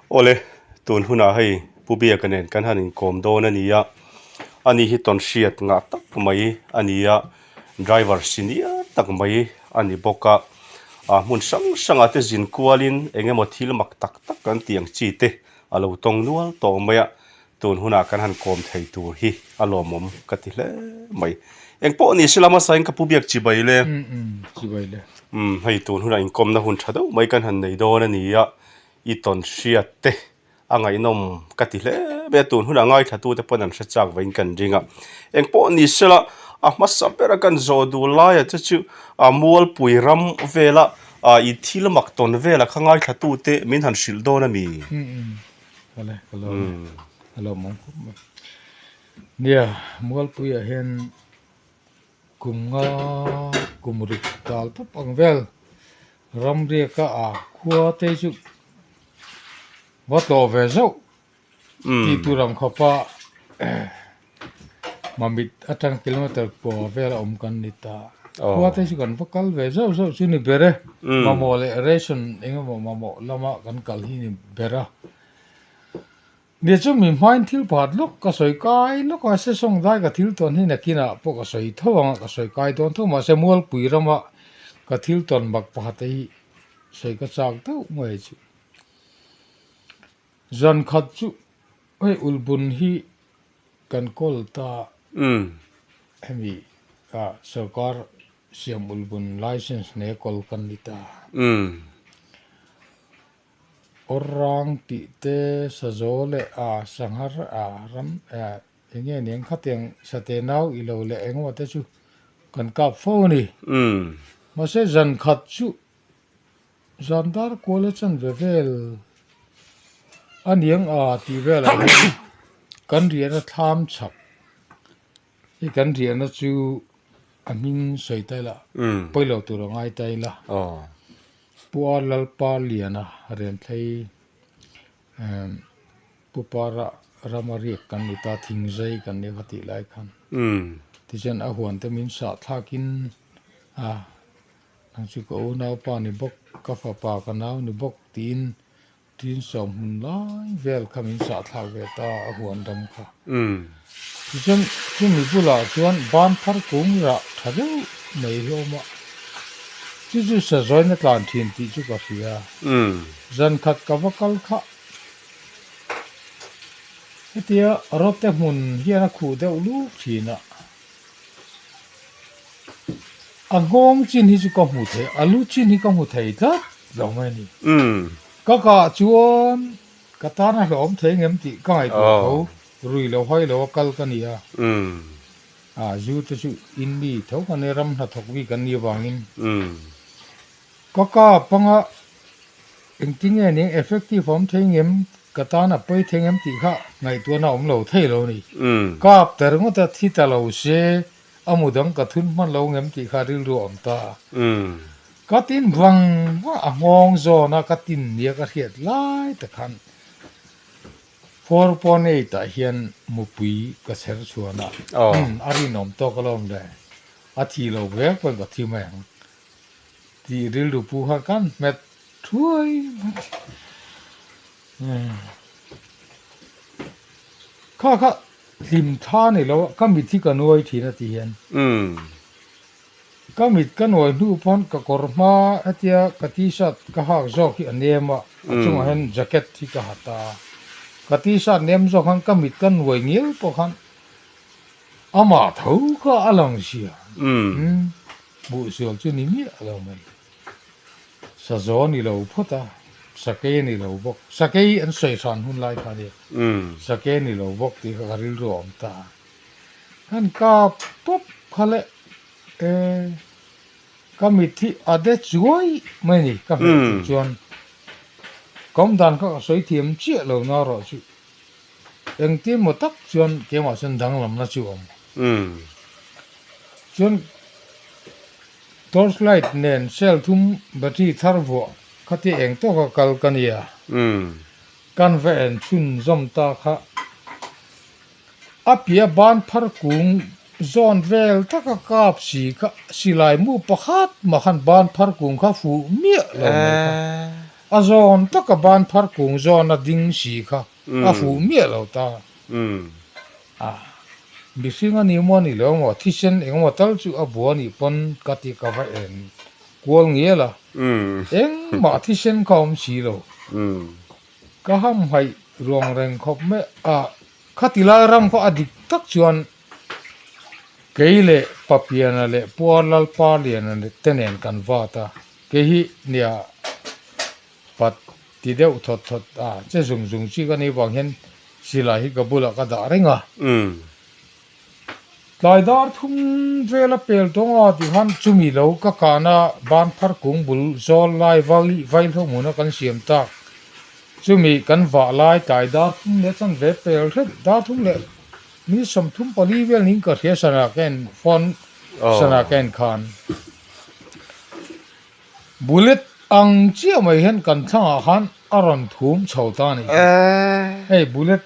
Awle, tun hunah hei Pu Biaka nen kan han inkawm dawn a ni a, ani hi tawn hriat ngah tak mai a ni a, driver senior tak mai a ni bawk a, ah hmun hrang hrangah te zin kualin eng emaw thil mak tak tak kan tih ang chi te a lo tawng nual tawh mai a, Tun hunah kan han kawm thei tur hi a lawmawm ka ti hle mai. Eng pawh ni se lama sain ka pu biak chibai le. Chibai le. Umm hei tun hunah inkawmna hun tha deuh mai kan han nei dawn a ni a, i tawn hriat te a ngaihnawm ka ti hle mai a, tun hunah ngaithlatute pawn an hre chak veiin kan ring a. Eng pawh ni se la a hmasa bera kan zawh duh laia che chu a Mualpui ram vela i thil mak tawn vela kha ngaithlatute min han hrilh dawn a mi? Awle ka lo a lo mawng khawp mai. Nia Mualpuiah hian kum nga kum ruk dal tawp ang vel ram riaka a khua te chu va tlawh ve zauh tih tur ang khawpa Mamit atang kilometer kua vel a awm kan ni ta. Khua te chu kan va kal ve zauh zauh chu ni ber e. Mamawh leh ration eng emaw mamawh lama kan kal hi ni ber a. Nia chu mi hmain thil phat lawk ka sawi kai lawk a, sesawng dai ka thil tawn hi nakinah pawh ka sawi tho ang a, ka sawi kai dawn tho mahse Mualpui rama ka thil tawn bak pakhat hi sawi ka chak deuh mai chu. Zan khat chu hei ulbun hi kan kawl ta hemi ah sorkar siam ulbun license nei a kawl kan ni ta. Awrrang tih te sazaw leh a sanghar a ram eng nge niang khatiang sate nau i lo leh engemaw te chu kan kap fo a ni. Mahse zan khat chu Zan dar kual a chan ve vel a niang a tih velah hian kan riahna thlam chhak hi kan riahna chu a hming sawi ta ila pawilo tur a ngai ta ila Pua Lalpa Liana Renthlei Pu Para rama riak kan ni ta thingzai kan ni va tih lai khan tichuan a huan te min sah thlakin a. Nang chu ka unaupa ni bawk, ka fapa ka nau ni bawk tiin tin sawm hun lai vel kha min sahthlak ve ta a huan dam kha. Tichuan chumi bulah chuan ban phar kung rah tha deuh mai hi a awm a, chu chu sazawiin a tlan thin tih chu ka hria. Zan khat ka va kal kha hetia rawte hmun hian a khuh deuh luk thin a. A nghawng chin hi chu ka hmu thei, a lu chin hi ka hmu thei tlat lo mai a ni. Ka kah chuan ka tan a hlawm thei ngem tih ka ngaihtuah tho, rui lo hai lo a kal ka ni a. A zu te chu in mi tho kan nia, ram hnathawk mi kan nih avangin. Ka kap anga engtinge nia effective a awm thei ngem, ka tan a pawi thei ngem tih kha ngaihtuahna a awm lo thei lo a ni. Kap ta ringawt a thi ta lo se a mu dang ka thun hman lo ngem tih kha rilru a awm ta a. Ka tin vang vang a nghawng zawn a ka tin nia ka hriat lai tak khan 4.8 ah hian mupui ka chher chhuan a, a rinawm tawk alawm le, a thi lo vek pawn ka thi mai ang. Tih rilru pu khan kan hmet thuai mai. Kha kha hlim tha ni lo a, ka mit hi ka nuai thin a ti hian. Ka mit ka nuai hnu pawn ka kawr hma hetia ka t-shirt ka hak zawk hi a nem a, a chungah hian jacket hi ka ha ta a. Ka t-shirt nem zawk khan ka mit ka nuai ngial pawh khan amah tho kha a lang zia. Hmuh sual chu ni miah lo mai. Sazaw a ni lo phawt a, sakei a ni lo bawk. Sakei an sawi hran hun lai kha nia. Sakei a ni lo bawk tih kha ka rilru a awm ta a. Kan kap pawp kha le e ka mit hi a de chuai mai a ni ka hmuh tih chuan ka awm dan kha ka sawi thiam chiah lo na erawh chu engtin maw tak chuan keimah chuan danglamna chu a awm. Chuan torch light nen cell thum battery thar vuah khatia eng tawka kal ka nia. Kan va en chhun zawm ta kha a piah ban phar kung zawn vel taka kap si kha silai mu pakhat mah khan ban phar kung kha fuh miah lo mai kha. A zawn taka ban phar kung zawna ding si kha a fuh miah lo ta. A, mihring a ni maw a ni lo maw, thisen engemaw tal chu a bua nih pawn ka ti ka va en kual ngial a, engmah thisen kha a awm si lo. Ka hamhaih ruang reng khawp mai a, khati lai ram kha a dik tak chuan kei leh Papiana leh Puar Lalpaliana te nen kan vat a. Kei hi nia pat ti deuh thawt thawt a, che zung zung chi ka nih vang hian silai hi ka bulah ka dah reng a. Tlai dar thum vela pel tawng a tih khan chumi lo ka kahna ban phar kung bul zawl lai vaihlo hmuna kan siam tak. Chumi kan vah lai tlai dar thum leh chanve pel hret dar thum leh mi 34 vel niin ka hria sana ka en phone sana ka en khan. Bullet ang chiah mai hian kan thlangah khan a rawn thum chho ta a ni. Hei bullet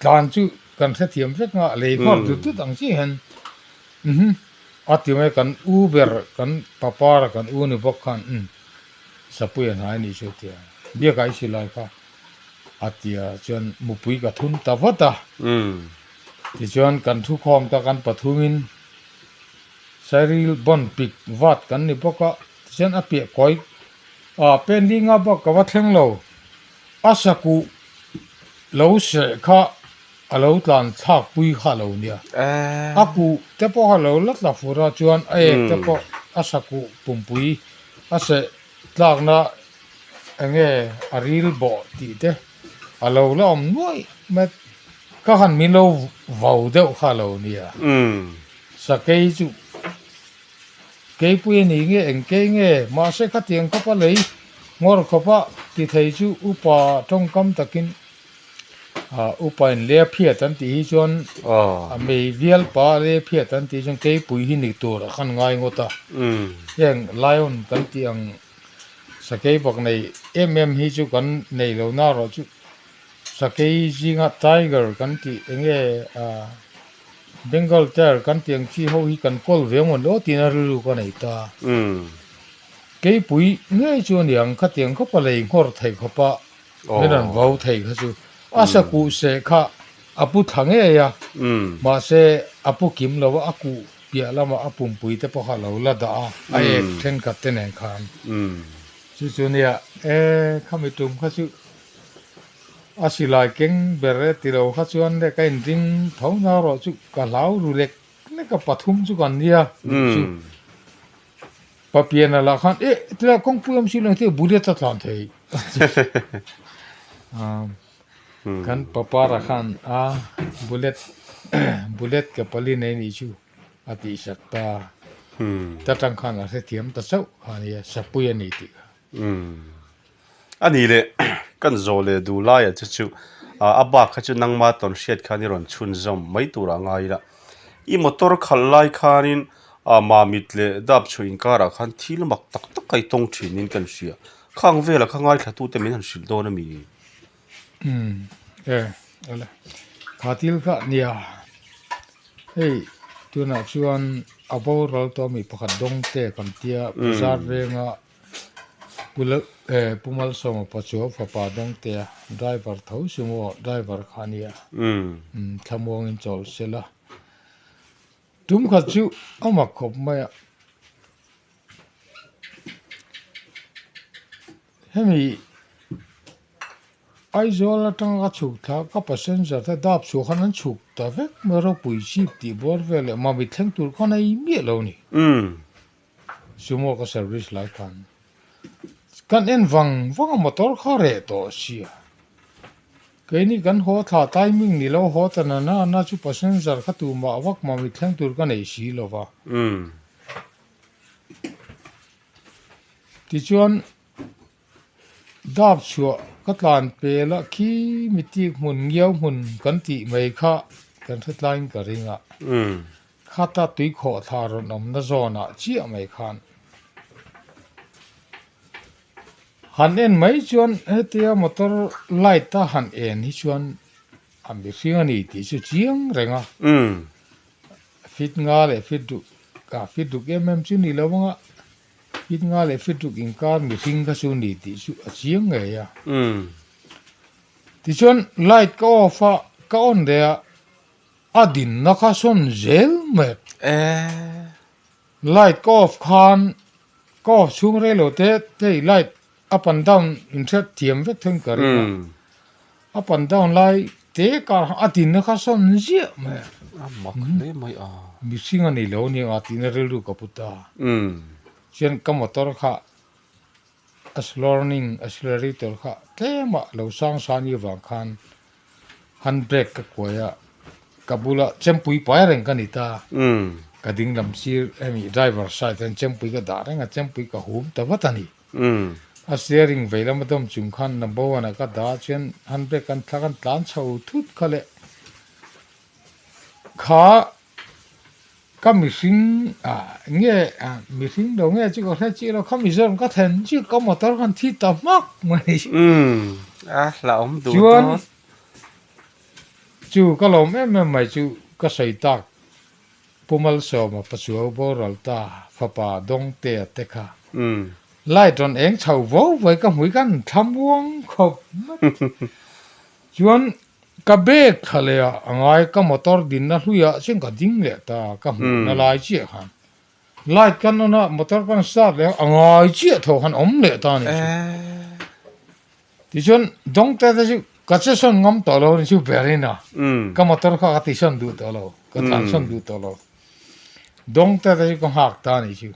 tlan chu kan hrethiam vek nga lei nghawr dut dut ang chiah hian umm a ti mai kan u ber kan papara kan u ni bawk khan umm sapui a hnai a nih chu a ti a biakah i silai kha a ti a chuan mupui ka thun ta vat a tichuan kan thukhawm ta kan pathumin. Cyril Bond pik vat kan ni bawk a, tichuan a piah kawi ah pen li nga bak ka va thleng lo. A sakuh lo seh kha a lo tlan thlak pui kha a lo nia. A kuh te pawh kha a lo la tla fur a, chuan a ek te pawh a sakuh pumpui a seh tlakna eng nge a ril bawh tih te a lo la awm nuaih mai. Ka han min lo vau deuh kha a lo nia. Sakei chu keipui a ni nge eng kei nge mahse khatiang khawpa lei ngawr khawpa ti thei chu upa tawngkam takin ah upa in le phiat an tih hi chuan a mei vial pa le phiat an tih chuan keipui hi ni tur a khan ngai ngawt a heng lion kan tih ang sakei bak nei em em hi chu kan nei lo na erawh chu sakei zinga tiger kan tih eng nge ah. Bengal Tiger kan tih ang chi ho hi kan kawl ve mawn lo tiin a rilru ka nei ta. Keipui ngei chu a ni ang khatiang khawp a lei nghawr thei khawp a min rawn vau thei kha chu a sa kuh seh kha a pu thla ngei a mahse a pu kim lo a a kuh piah lamah a pumpui te pawh kha a lo la dah a a ek thenkhat te nen khan chu chu nia e khami tum kha chu. A silai keng ber e ti lo kha chuan le ka inring tho na erawh chu ka hlau ru lek lek a pathum chu kan nia tih chu Papiana lah khan eh tilai kawngpui awm si lo engtin bullet a tlan thei kan papara khan a bullet bullet ke pali nei nih chu a tih sak ta ta tang khan a hrethiam ta chauh kha a nia sapui a ni tih kha. A ni leh kan zawh leh duh laiah che chu a bak kha chu nangma tawn hriat khan i rawn chhunzawm mai turah a ngai ila. I motor khalh lai khanin mamit leh dap chhuah inkarah khan thil mak tak tak a i tawng thinin kan hria. Khang velah kha ngaithlatute min han hrilh dawn a mi? Umm e awle kha thil kha nia hei tunah chuan a boral tawh mi pakhat dawng te kan tia bazar venga Pu Malsawma Pachuau fapa Dawngtea driver tho sumo driver kha a nia thlamuangin chawl sela tum khat chu a mak khawp mai a hemi Aizawl atanga ka chhuk thla ka passenger te dap chhuah khan an chhuk ta vek mai ropui chip tih bawr vel leh mami thleng tur khan a ei miah lo a ni. Sumo ka service lai khan kan en vang vang a motor kha reh tawh sia keini kan haw thla timing ni lo haw ta na na chu passenger kha tumah vak mah mi thleng tur ka nei si lo va tichuan dap chhuah ka tlan pel a khi mitik hmun ngiau hmun kan tih mai kha kan hre tlaiin ka ring a. Khata tui khawh thla rawn awmna zawnah chiah mai khan han en mai chuan hetia motor light a han en hi chuan a mihring a ni tih chu chiang reng a fit nga leh fit ruk ah fit ruk em em chu ni lo ang a. Feet nga leh feet ruk inkar mihring kha chu ni tih chu a chiang ngei a. Tichuan light ka off a, ka on leh a, a dinna kha sawn zel mai a. Light ka off khan ka off chhung rei lo te hei light up and down inhriat thiam vek theng ka ring a. Up and down lai te kar khan a dinna kha sawn ziah mai a. A mak hle mai a. Mihring a ni lo nia tihna rilru ka pu ta. Chuan ka motor kha a slorning accelerator kha tlem a lo sang san i avang khan handbrake ka kuai a ka bula chempui pai reng ka ni ta ka ding lam sir hemi driver side hian chempui ka dah reng a chempui ka hum ta vat a ni a steering vei lama dawm chung khan number one ah ka dah a chuan handbrake kan thla kan tlan chho thut kha leh kha. Ka mihring ah nge ah mihring lo nge chu ka hre chiah lo kha Mizoram ka thlen chiah ka motor khan thi ta hmak mai. Umm a hlauhawm duh Chuan dawn. Chu ka lawm em em mai chu ka sawi tak Pu Malsawma Pachuau boral ta fapa Dawngtea te kha light rawn eng chho vo vo ka hmui khan thlamuang khawp mai. Chuan Ka bag thla leh ah a ngai ka motor dinna hluiah chuan ka ding leh ta ka hmuhna lai chiah khan light kan on a motor kan start leh a ngai chiah tho khan awm leh ta a ni chu. Tichuan dawngte te chu ka che sawn ngam tawh lo a ni chu berin a ka motor kha ka ti sawn duh tawh lo ka tlan sawn duh tawh lo dawngte te chu ka nghak ta a ni chu.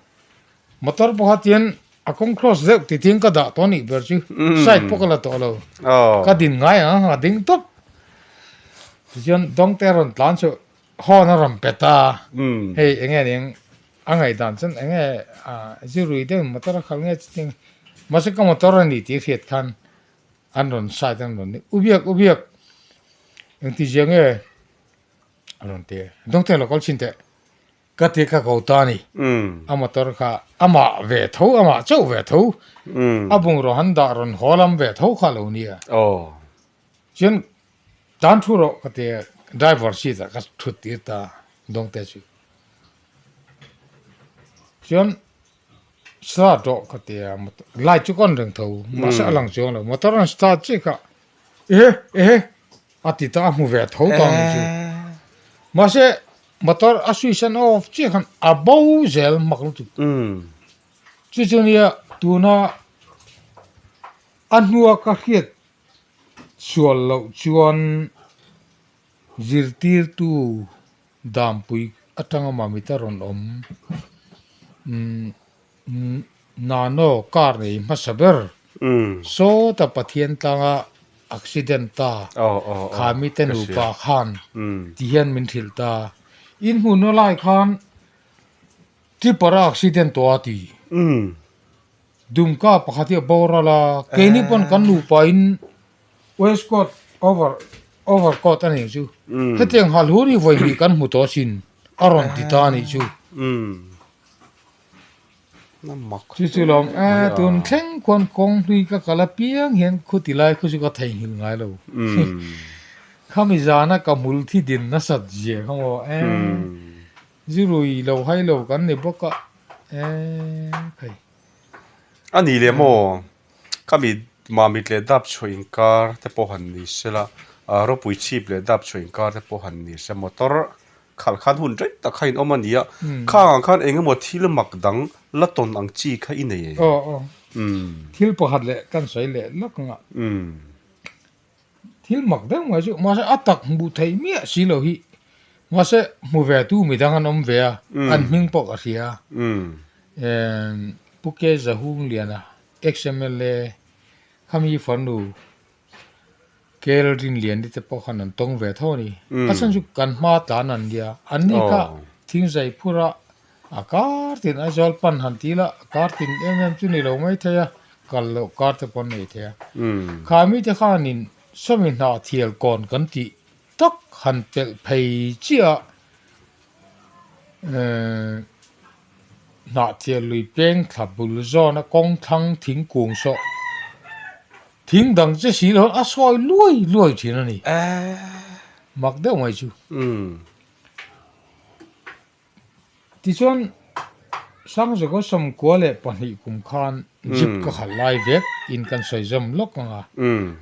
Motor pawh kha tian a kawng cross deuh ti tin ka dah tawh nih ber chu side pawh ka la tawh lo ka din ngai ang a ding tawp tichuan dawngte a rawn tlan chu horn a rawn pet a hei eng nge ning a ngaihdan chuan eng nge zirui deuhin motor a khalh nge chutin mahse ka motor a ni tih hriat khan an rawn side an rawn u biak u biak engtizia nge a rawn ti a dawngte lo kal chhin teh. Ka ti ka ko ta a ni. A motor kha amah ve tho, amah chauh ve tho, a bungraw han dah rawn haw lam ve tho kha lo nia. Chuan tan thu rawh ka ti a, driver seat ah ka thut tir ta dawngte chu. Chuan start rawh ka ti a, light chu ka on reng tho, mahse a lang chuang lo. Motor an start chiah kha ehe ehe a ti ta a hmu ve tho ta ang chu. Mahse motor a switch an off chiah khan a bo zel hmak lutuk. Chu chu nia tuna a hnua ka hriat sual loh chuan zirtirtu dampui atanga mamita rawn awm Nano car nei hmasa ber sawta Pathian tlanga accident ta kha mite nupa khan ti hian min hrilh ta. In hmuhna lai khan tipper a accident tawh a ti. Dumka pakhat hi a boral a, keini pawn kan nupa in waistcoat over overcoat a nih chu. Hetiang halhur hi vawi hnih kan hmu tawh asin a rawn ti ta a nih chu. Chu chu lawm e tun thleng khuan kawng hlui ka kal apiang hian khuti lai khu chu ka theihnghilh ngai lo khami zana ka hmul thi din nasat zia kha maw e zirui lo hai lo kan ni bawk a e khai. A ni leh maw khami mamit leh dap chhuah inkar te pawh han ni sela ropui chhip leh dap chhuah inkar te pawh han ni se motor Khalh khan hun rei tak kha in awm a ni a, khang ang khan eng emaw thil mak dang la tawn ang chi kha i nei em? Aw aw, thil pakhat leh kan sawi leh lawk ang a, thil mak deuh mai chu mahse a tak hmuh theih miah si lo hi, mahse hmu ve tu midang an awm ve a, an hming pawh ka hria a, Pu Ke Zahungliana, ex-MLA, khami farnu Kel rinlian te pawh khan an tawng ve tho a ni. A chhan chu kan hma tlan an nia. An ni kha thingzai phur a, a kar tin Aizawl pan han ti la, kar tin em em chu ni lo mai thei a, kal loh kar te pawh an nei thei a. Kha mite khanin sawmi hnah thial kawn kan tih tak han pelh phei chiah a, Hnahtial lui peng thla bul zawna kawng thlang thingkung sawh thing dang che si lo a sawi luai luai thin a ni. Mak deuh mai chu. Tichuan Sangzawka 92 kum khan Jeep ka khalh lai vek in kan sawi zawm lawk ang a.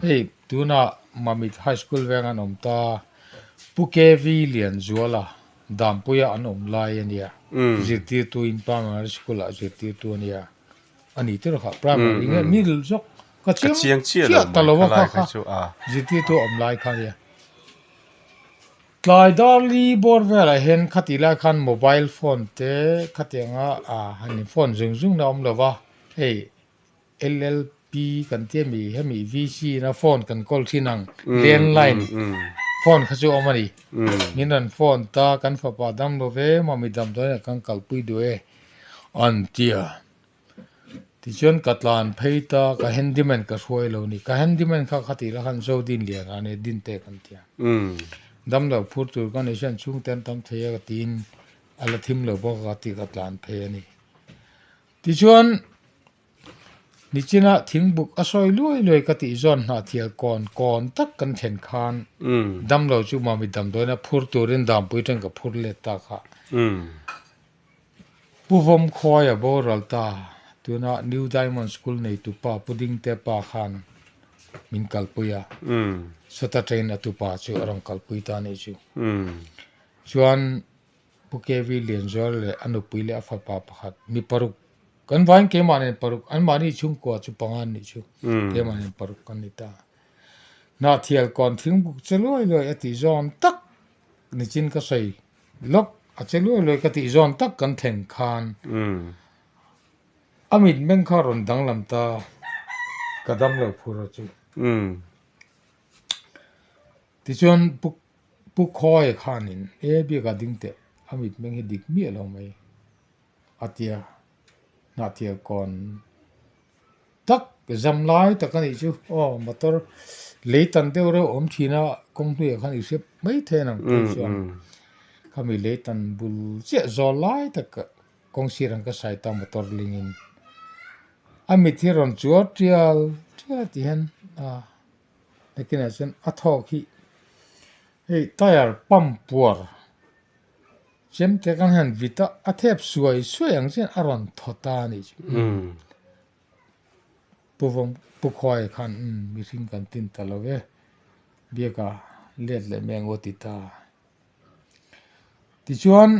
Hei tuna Mamit High School veng an awm ta Pu KV Lianzuala Dampuia an awm lai a nia. Zirtirtu in Primary School ah zirtirtu a nia. A ni tir kha Primary nge middle zawk ka chiang chiah ta lo a kha kha zirtirtu a awm lai kha a nia. Tlai dar li bawr velah hian khati lai khan mobile phone te khatianga ah han in phone zung zung na awm lo va, hei LLP kan tia mi hemi VC na phone kan kawl thin ang landline phone kha chu a awm a ni. Min rawn phone ta kan fapa dam lo ve mami damdawiin ah kan kalpui duh e an tia. Tichuan ka tlan phei ta, ka handyman ka hruai lo ni. Ka handyman kha kha tih la khan Zodin lian a nia, Dinte kan ti a. Damlo phur tur ka ni hian chhungte an tam thei a ka tiin a la thim lo bawk a ka ti ka tlan phei a ni. Tichuan nichina thingbuk a sawi luai luai ka tih zawn hnahthial kawn kawn tak kan thlen khan damlo chu mami damdawiin a phur turin dampui atangin ka phur let ta kha. Pu Vawmkhuai a boral ta, tuna New Diamond School neitu pa Pu Dingte pa khan min kalpui a, sawta train a tupa chu a rawn kalpui ta a nih chu. Chuan Pu KV Lianzual leh a nupui leh a fapa pakhat mi paruk, kan vaiin keimah nen paruk, anmahni chhungkua chu panga an nih chu, keimah nen paruk kan ni ta. Hnahthial kawn thingbuk che luai luai a tih zawn tak nichin ka sawi. Lawk a che luai luai ka tih zawn tak kan thlen khan a mitmeng kha rawn danglam ta ka dam lo phur a chu. Tichuan Pu Pu Khawia khanin e biakah ding teh a mitmeng hi dik miah lo mai a tia Hnahthial kawn tak zam lai tak a nih chu aw motor lei tan deuh reuh awm thin a kawng hnuaiah khan i hrep mai thei ang tih chuan khami lei tan bul chiah zawl lai tak kawng sir ang ka sai ta motor ling in a mit hi rawn chuar tial tial tih hian a nakinah chuan a thawk hi hei tyre pump puar. Chemte kan han vit a, a thep suai suai ang chian a rawn thaw ta a nih chu. Pu Vawm, Pu Khuaia khan umm mihring kan tin ta lo e, biaka let leh mai ang aw ti ta. Tichuan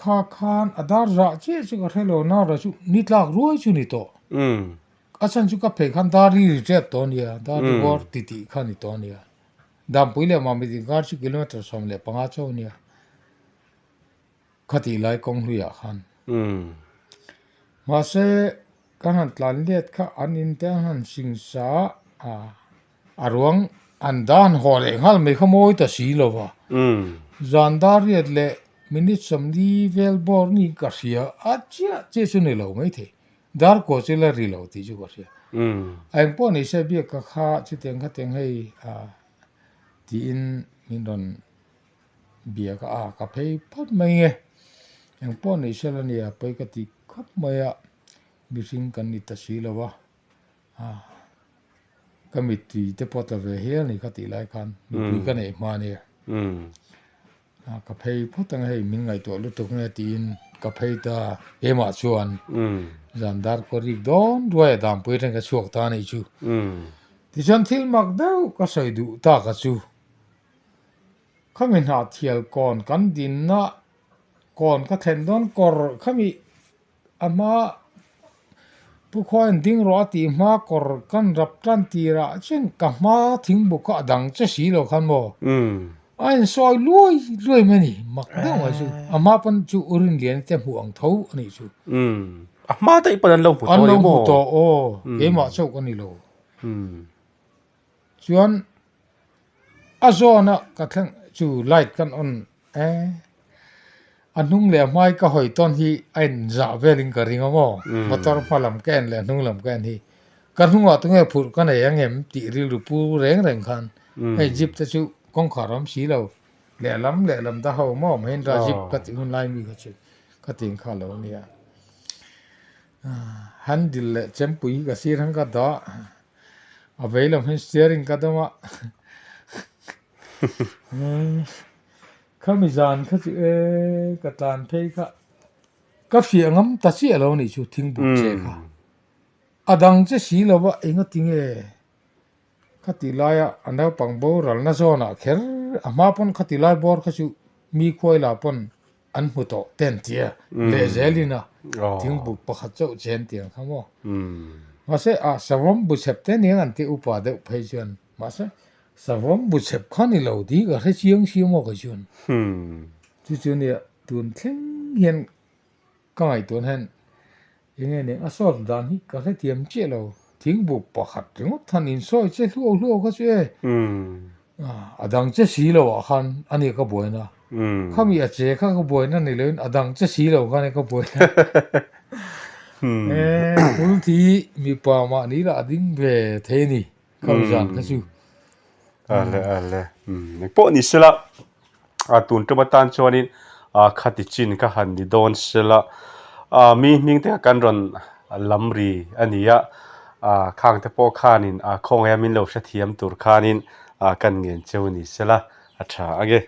kha khan a dar zah chiah chu ka hre lo, nau chu ni tlak ruai chu ni tawh. A chhan chu ka phei khan dar ri ri tep tawh a nia, dar ri bawr titih kha a ni tawh a nia. Dampui leh Mamit inkar chu kilometre 15 chauh a nia. Khatih lai kawng hluiah khan. Mahse, kan han tlan let kha an in te an han sing sa a, a ruang an dan haw leh nghal mai kha mawi ta si lo va. Zan dar riat leh minute 40 vel bawr niin ka hria a, chiah chiah chu ni lo maithei. Dar kaw chu la ri lo tih chu ka hria. A eng pawh ni se biak ka kha chutiang khatiang hei tiin min rawn bia ka a ka phei phawt mai nge. Eng pawh ni se la nia pawi ka ti khawp mai a, mihring kan ni ta si lo a, ka mittui te pawh tla ve hial a ni kha tih lai khan nupui ka neih hma nia. Ka phei phawt ang hei min ngaihtuah lutuk nge tiin ka phei ta keimah chuan zan dar kaw rik dawn ruai a danpui atang ka chhuak ta anih chu. Tichuan thil mak deuh ka sawi duh tak a chu khami hnahthial kawn kan dinna kawn ka thlen dawn kawr khami A hma Pu Khuain ding rawh a tih hma kawr kan rap tan tirah chuan ka hma thingbuk kha a dang che si lo khan maw? A insawi luai luai mai a ni, mak deuh mai chu. A hma pawn chu U Rinliani te hmuh ang tho a nih chu. A hma daih pawn an lo hmu tawh a ni maw? An lo hmu tawh aw, keimah chauh ka ni lo. Chuan a zawn a ka thleng chu light kan on e a hnung leh a hmai ka hawi tawn hi a in zah vel in ka ring a maw motor hma lam ka en leh a hnung lam ka en hi ka hnungah tunge phurh ka nei ang em tih rilru pu reng reng khan hei jeep te chu kawngkhar awm si lo lehlam lehlam ta ho maw Mahindra jeep ka tih hun lai mi kha chu ka ti ang kha lo nia handle leh chempui hi ka sir ang ka dah. A vei lam hian steering ka dawm a khami zan kha chu e ka tlan phei kha. Ka fiah ngam ta chiah lo anih chu thingbuk che kha. A dang che si lo va engati nge khati laia a naupang boralna zawnah kher a hma pawn khati lai bawr kha chu mi khuai la pawn an hmu tawh te an ti a, lehzelin a thingbuk pakhat chauh chen tiang kha maw. Mahse a savawm bu chhep te aniang an ti upa deuh phei chuan mahse savawm bu chhep kha ni lo tih ka hre chiang si maw kei chuan. Chu chu nia tun thleng hian ka ngaihtuahna hian eng nge nia a sawt dan hi ka hrethiam chiah lo thingbuk pakhat ringawt khan insawi che hluau hluau kha chu e a dang che si lo ah khan a nia ka buaina khami a che kha ka buaina ni loin a dang che si lo khan ka buaina e pulthi mipa mahni lah a ding ve thei a ni khami zan kha chu. Ale ale engpawh ni sela a tun tum atan chuanin ah khati chin kha han ni dawn sela ah mi hming te kha kan rawn lam ri a ni a ah khang te pawh khanin ah khawngaia min lo hrethiam tur khanin ah kan ngen cheu ni sela a tha ang e.